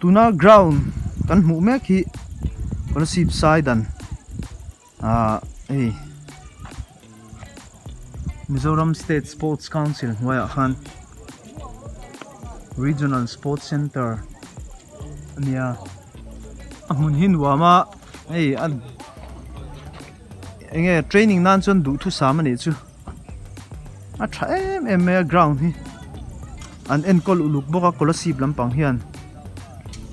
Tuna ground kan hmuh mek hi Kolasib Saidan ah hei Mizoram State Sports Council hnuaiah khan Regional Sports Centre a nia a hmun hi nuam a hei a eng nge training nan chuan duhthusam a nih chu. A tha em em mai a ground hi an enkawl uluk bawk a kolasib lampang hian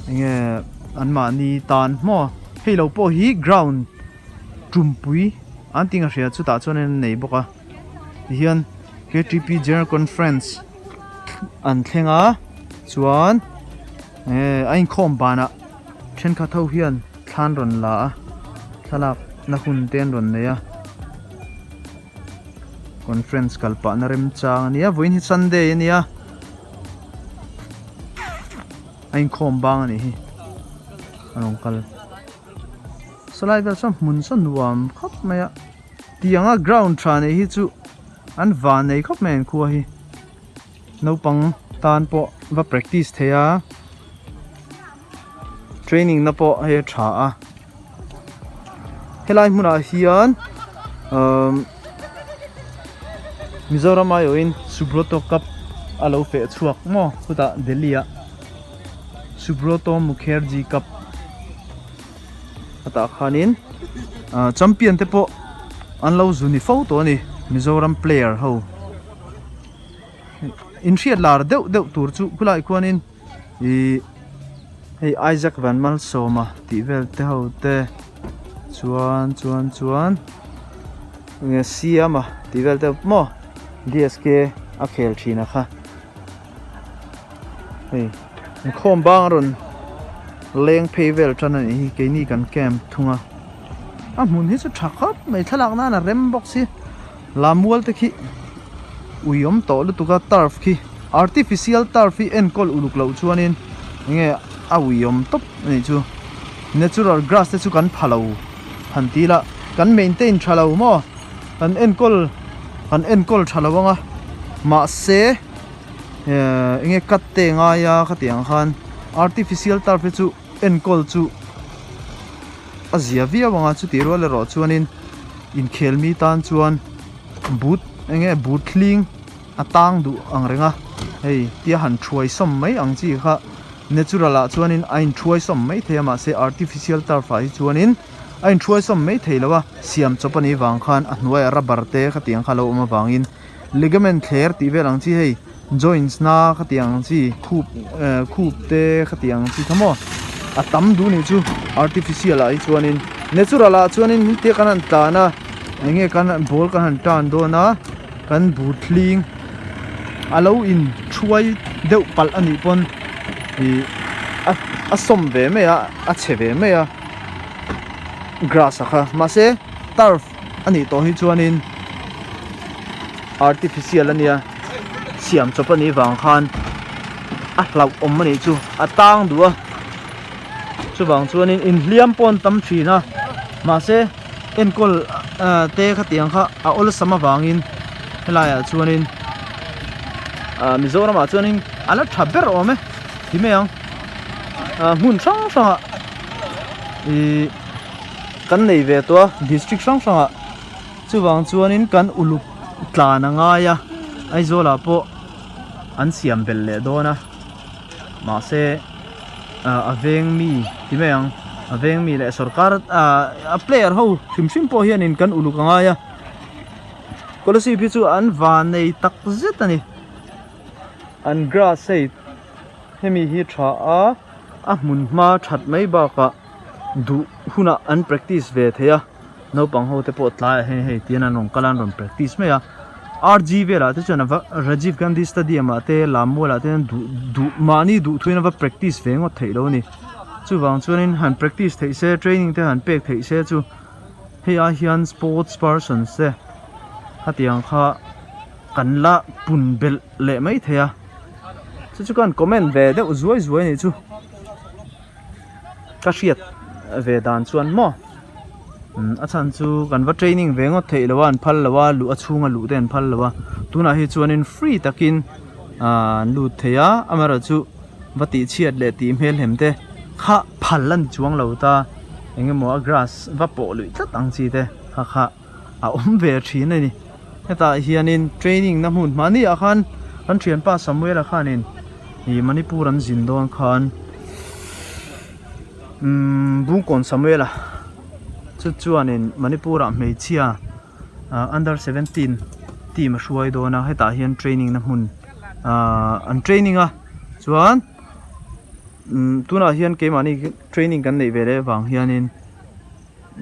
enge an mahni tan maw hei lo pawh hi ground tumpui an tih ang hria chutah chuan an nei bawk a tihian K T P general conference an thleng a chuan eh a inkhawm banah thenkhat ho hian thla an rawn la a thlalak na hun te an rawn nei a. Conference kal pah na remchang a nia vawiin hi Sunday a nia a inkhawm bang a nih hi a rawn kal sawlai vel sawn hmun sawn nuam khawp mai a tiang a ground tha nei hi chu an van nei khawp mai an khua hi naupang tan pawh va practice thei a training na pawh hei a tha a. Helai hmunah hian umm Mizoram aiawhin Subroto cup a lo feh chhuak maw chutah Delhi ah Subroto Mukherjee cup atah khanin ah champion te pawh an lo zu ni fo tawh a ni Mizoram player ho inhriat lar deuh deuh tur chu khulai khuanin. Ihh hei Isaac Vanmalsawma tih vel te ho te chuan chuan chuan enge Siama tih vel te maw D S K a khel thin a kha hei inkhawm bang a rawn leng phei vel tan a nih hi keini kan camp thung a a hmun hi chu tha khawp mai thlalak nan a rem bawk si. Lamual te khi ui awm tawh lutuk a turf khi artificial turf hi enkawl uluk loh chuanin enge a ui awm tawp a nih chu natural grass te chu kan pha lo han ti ila kan maintain tha lo maw kan enkawl kan enkawl tha lo ang a mahse ehh enge cut te ngai a khatiang khan artificial turf hi chu enkawl chu a zia viau ang a chutih rual erawh chuanin inkhel mi tan chuan but eng nge but hling a tang duh ang reng a hei tia han thuai sawm mai ang chi kha natural ah chuanin a inthuai sawm mai thei a mahse artificial turf ah hi chuanin a inthuai sawm mai thei lo a siam chawp a nih vang khan a hnuaiah rubber te khatiang kha a lo awm avangin ligament thler tih vel ang chi hei joints na khatiang ang chi khup eh khup te khatiang ang chi kha maw a tam duh nih chu artificial ah hi chuanin natural ah chuanin tia kan han tlan a eng nge kan ball kan han tan dawn a kan but hling a lo in thuai deuh palh a nih pawn ih a a sawm ve mai a a chhe ve mai a grass a kha mahse turf a nih tawh hi chuanin artificial a nia siam chawp a nih vang khan a hlauh awm a nih chu a tang duh a chuvang chuanin inhliam pawh an tam thin a mahse enkawl ah te khatiang kha a awlsam avangin helaiah chuanin ah Mizoramah chuanin a la tha ber awm e ti mai ang ah hmun hrang hrangah ihh. Kan nei ve tawh a district hrang hrang ah chuvang chuanin kan uluk tlan a ngai a Aizawl ah pawh an siam belh leh dawn a mahse ah a veng mi ti mai ang a veng mi leh sorkar ah a player ho hrim hrim pawh hianin kan uluk a ngai a scholarship hi chu an van nei tak zet a ni an grass hei hemi hi tha a a hmun hma that mai bakah. Duh hunah an practice ve thei a naupang ho te pawh tlaiah hian hei tihian an rawn kal a an rawn practice mai a R G velah te chuan a va Rajiv Gandhi stadium ah te Lammual ah te hian duh duh mahni duh thuin a va practice ve ngawt theih lo a ni chuvang chuanin han practice theih se training te han pek theih se chu hei ai hian sports person te khatiang kha kan la pun belh leh mai thei a chu chu khan comment ve deuh zuai zuai a nih chu. Ka hriat ve dan chuan maw a chhan chu kan va training ve ngawt theih loh a an phal lo a luh a chhunga luh te an phal lo a tunah hi chuanin free takin ahh an lut thei a amaherawhchu. Va tih chhiat leh tih hmel hem te kha phal a ni chuang lo ta eng emaw a grass va pawh luih tlat ang chi te kha kha a awm ve thin a ni hetah hianin training na hmun mahni ah khan kan thianpa Samuela khanin ih Manipur an zin dawn khan umm Bungkawn Samuela chu chuanin Manipur ah hmeichhia ah under 17 team a hruai dawn a hetah hian training na hmun ah an training a chuan umm tunah hian keimahni training kan neih ve leh avang hianin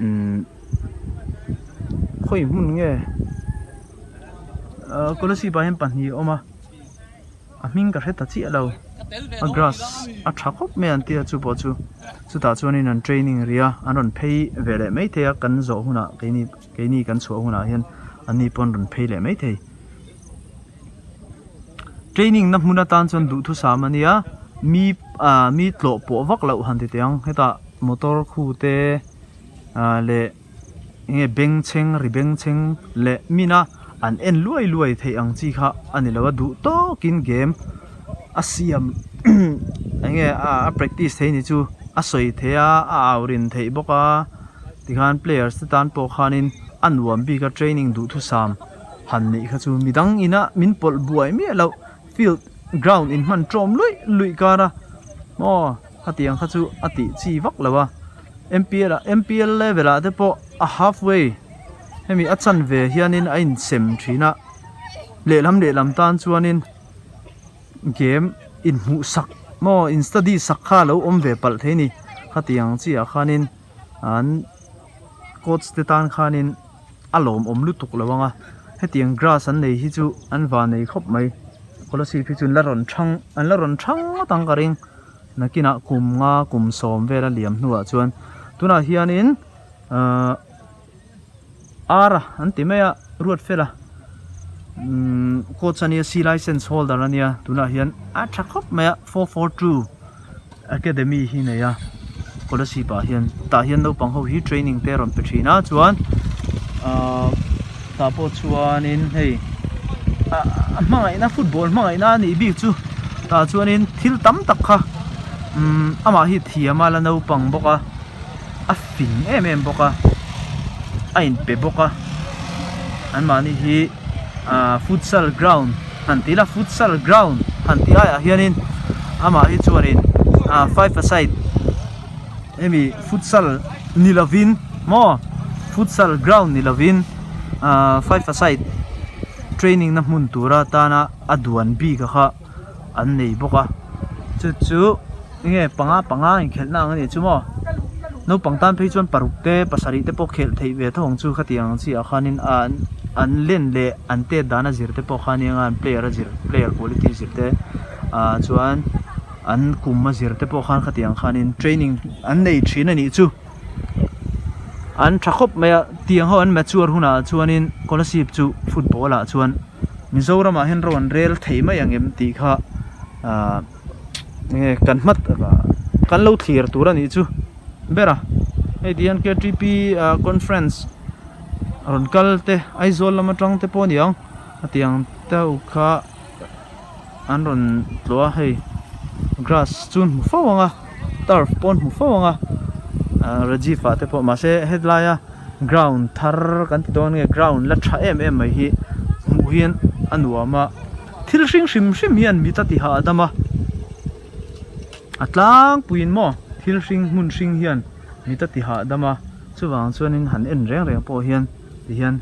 umm khawi hmun nge ah kolasib ah hian pahnih a awm a a hming ka hre ta chiah lo a grass a tha khawp mai an tia chu pawh chu chutah chuanin an training rih a an rawn phei ve leh maithei a kan zawh hunah keini keini kan chhuah hunah hian anni pawh an rawn phei leh maithei. Training na hmun atan chuan duhthusam a nia mi ah mi tlawh pawh vak loh han ti teh ang hetah motor khu te ah leh enge bengchheng ri bengchheng leh mina an en luai luai theih ang chi kha a ni lo a duh tawkin game a siam enge a practice thei ni chu a sawi thei a a au rin theih bawk a tikhan players te tan pawh khanin a nuam bik a training duhthusam. Han neih kha chu midang ina min pawlh buai miah loh field ground in hman tawm luih luih kar a maw khatiang kha chu a tih chi vak lo a M_P_L ah M_P_L level ah te pawh a half way hemi a chanve hianin a insem thin a lehlam lehlam tan chuanin game inhmuh sak maw in study sak kha a lo awm ve palh thei a ni khatiang chiah khanin an coach te tan khanin. a lawmawm lutuk lo ang a hetiang grass an nei hi chu an van nei khawp mai scholarship hi chu an la rawn thang an la rawn thang ngawt ang ka ring nakinah kum nga kum sawm vel a liam hnuah chuan tunah hianin ahh ara an ti mai a ruat fel a umm coach ania c license holder ania tunah hian a tha khawp mai a 442. Academy hi nei a scholarship ah hian tah hian naupang ho hi training te a rawn pe thin a chuan ahh tah pawh chuanin hei a hmangaihna football hmangaihna a nih bik chu tah chuanin thil tam tak kha umm amah hi thiam a la naupang bawk a a fing em em bawk a a inpe bawk a anmahni hi ahh futsal ground han tih ila futsal ground han tih aiah hianin amah hi chuanin ahh five a side hemi futsal ni lovin maw futsal ground ni lovin ahh five a side training na hmun tura tana a duan bik a kha an nei bawk a chu chu enge panga panga inkhelhna ang a nih chu maw naupang tan phei chuan paruk te pasarih te pawh khelh theih ve tho ang chu khatiang ang chiah khanin an an len leh an tet dan a zir te pawh kha ania an player a zir player quality zir te ah chuan an kum a zir te pawh khan khatiang khanin training an nei thin a nih chu an tha khawp mai a tiang ho an mature hunah chuanin scholarship chu football ah chuan Mizoramah hian ro an rel thei mai ang em tih kha ah enge kan hmat kan lo thlir tur a nih chu ber a hei ti hian K_T_P ah conference rawn kal te Aizawl lam atang te pawh a ni ang a tiang deuh kha an rawn tlawh a hei grass chu an hmu fo ang a turf pawh an hmu fo ang a ah Rajiv ah te pawh mahse helaia ground thar kan ti dawn nge ground la tha em em mai hi hmuh hian a nuam a thil hring hrim hrim hian mit a ti hahdam a a tlangpuiin maw thil hring hmun hring hian mit a ti hahdam a chuvang chuanin han en reng reng pawh hian tihian.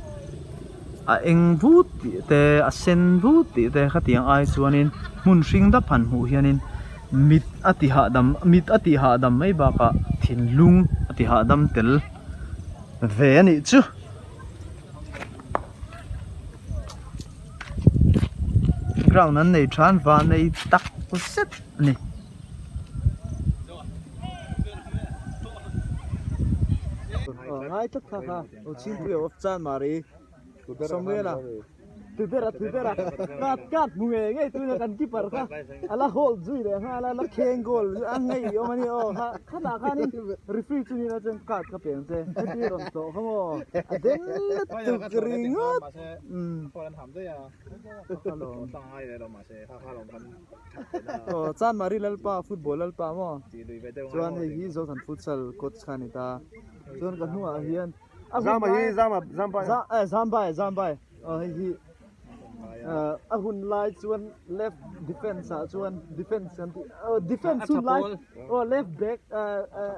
a eng vut tih te a sen vut tih te khatiang ai chuanin hmun hring dap han hmuh hianin mit a ti hahdam mit a tih hahdam mai bakah thinlung a ti hahdam tel ve a nih chu. Ground an nei tha an van nei tak zet a ni. Ngai tlat kha kha. Chhingpuia of Chanmari Samuela. Tu bera tu bera kat kat hmu ngei ngei tuna kan keeper kha a la hold zui leh nghal a la kheng goal a ngei awm a ni aw kha khatah khanin referee chu nila chuan card kha pe ang che heti rawn tlawh kha maw a den lutuk ringawt umm aw Chanmari Lalpa football Lalpa maw chuan hei hi Zothan futsal coach kha a ni ta chuan ka hnungah hian. Zama hi Zama Zambai Za eh Zambai Zambai aw hei hi eh a hun lai chuan left defence ah chuan defence kan tih aw defence hun lai aw left back eh eh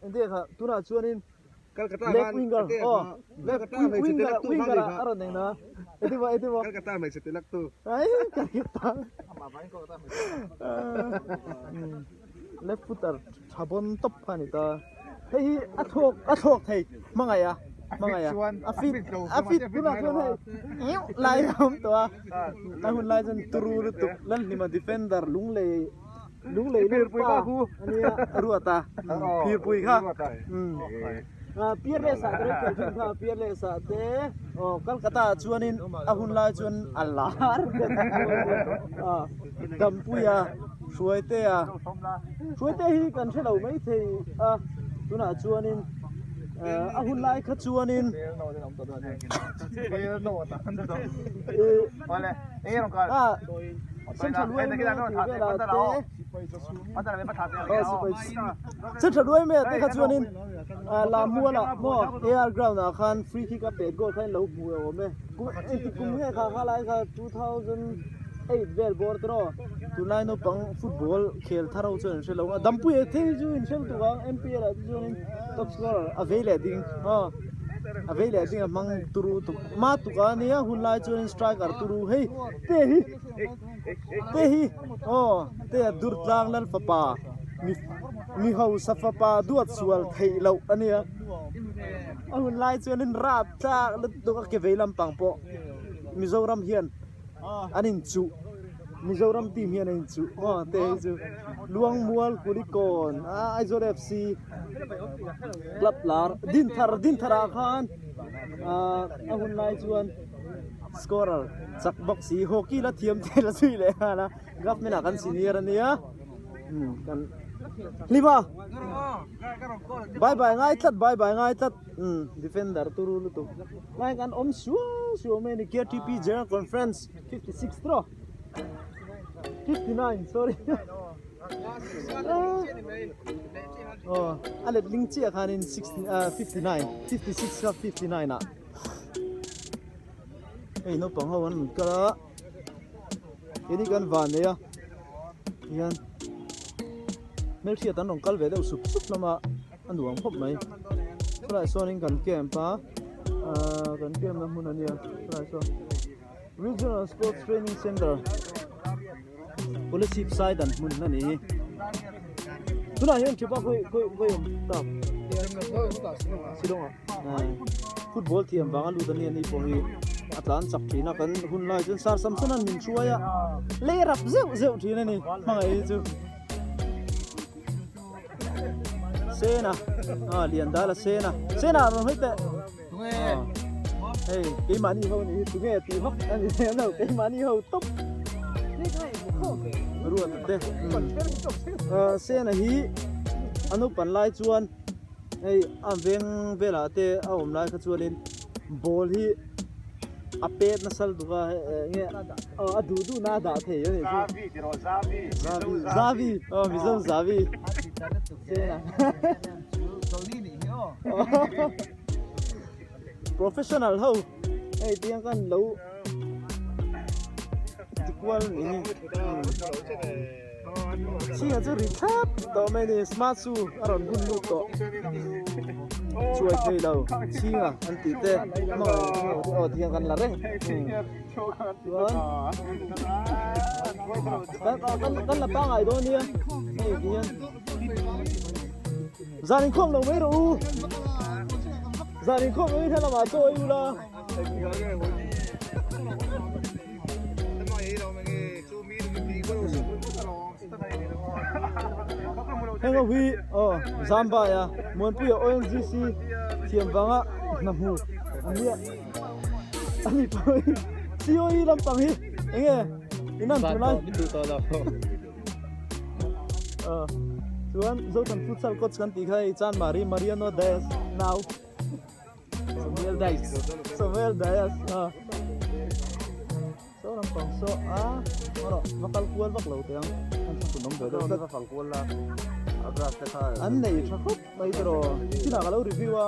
engtin nge kha tunah chuanin left winger aw left winger winger ah a rawn eng na engtin maw engtin maw Calcutta hmeichhe ti lak tu ai Calcutta left footer tha bawn tawp kha a ni ta. Hei hi a thlawk a thlawk thei hmangaih a hmangaih a a fit a fit tunah chuan hei iuh lai a awm tawh a a hun lai chuan turu lutuk Lalhnima defender lunglei lunglei lalpa ania ruat a phirpui kha umm Peerless ah te reng khelh thin kha Peerless ah te aw Calcutta ah chuanin a hun lai chuan a lar a Dampuia Hruaitea Hruaitea hi kan hre lo mai thei a tunah chuanin eh a hun lai kha chuanin ah Central Uaime tih velah te aw sipai Central Uaime te kha chuanin ah Lammualah maw AR ground ah khan free kick a pet goal kha in lo hmu awm e kum engtik kum nge kha kha lai kha 2008 vel bawr te rawh tunlai naupang football khel thar ho chuan an hre lo a dampui e thei chu in hrel tuk ang M_P_L ah te chuanin top scorer a vei leh ding aw a vei leh ding a hmang turu tuk hma tuk a nia hun lai chuanin striker turu hei te hi te hi aw te a dur tlang lal fapa mi mi hausa fapa duat sual theih loh a nia a hun lai chuanin rap tlak lutuk a ke vei lampang pawh Mizoram hian an inchuh Mizoram team hian an inchuh maw te hi chu Luangmual Kulikawn ah Aizawl F C club lar Dinthar Dinthar ah khan ah a hun lai chuan scorer chak bawk si hockey la thiam te la zui leh nghal a government ah kan senior ania umm kan hlim a bye bye ngai tlat bye bye ngai tlat umm defender turu lutuk lai kan awm suau suau mai a ni K T P general conference 56 tawh 59 sorry aw a let ling chiah khanin 60 ah 59 56 kha 59 ah hei naupang ho an rawn kal a keini kan van nei a tihian hmelhriat an rawn kal ve deuh sup sup hlawm a a nuam khawp mai khawlai sawnin kan camp a ahh kan camp na hmun a nia khawlai sawn regional sports training center kolasib side an hmun a ni tunah hian thipa khawi khawi khawi awm tak shillong ah football thiam vanga lut a nia ni pawh hi a tlan chak thin a kan hun lai chuan sir samson an min hruai a lei rap zeuh zeuh thin a ni hmangaih hi chu. Sena a lian dal a sena sena rawn hawi teh hei keimahni ho ni hi tunge tih vak a ni lem lo keimahni ho tawp ruat te sena hi a naupan lai chuan hei a veng velah te a awm lai kha chuanin ball hi a pet nasa lutuk a enge a duh duh na a dah thei a nih chu Zavi ti rawh Zavi Zavi Zavi aw Mizo Zavi Professional ho hei tiang khan lo ti kual ni hi Chhinga chu ri thlap tawh mai a ni smart shoe a rawn bun lut tawh chuai thei lo chhinga an tih te aw tiang kan la reng chuan kan kan la pangai dawn nia hei ti hian zan inkhawm lo mai rawh u zan inkhawm lo hi lamah chaw ei ula. Heng ho hi aw Zambai a Muanpuia O N G C thiam vanga hna hmu an nia ani pawh hi. COE lampang hi enge in an tur lai. Min duh tawh lo. Chuan Zothan futsal coach kan tih kha hei Chanmari Mariano Dias nau. Samuel Dias. Samuel Dias. Saw lampang saw a erawh va kal kual vak lo teh ang an thla hun awm ve deuh tlat. An nei tha khawp mai tiraw chinah ka lo review a.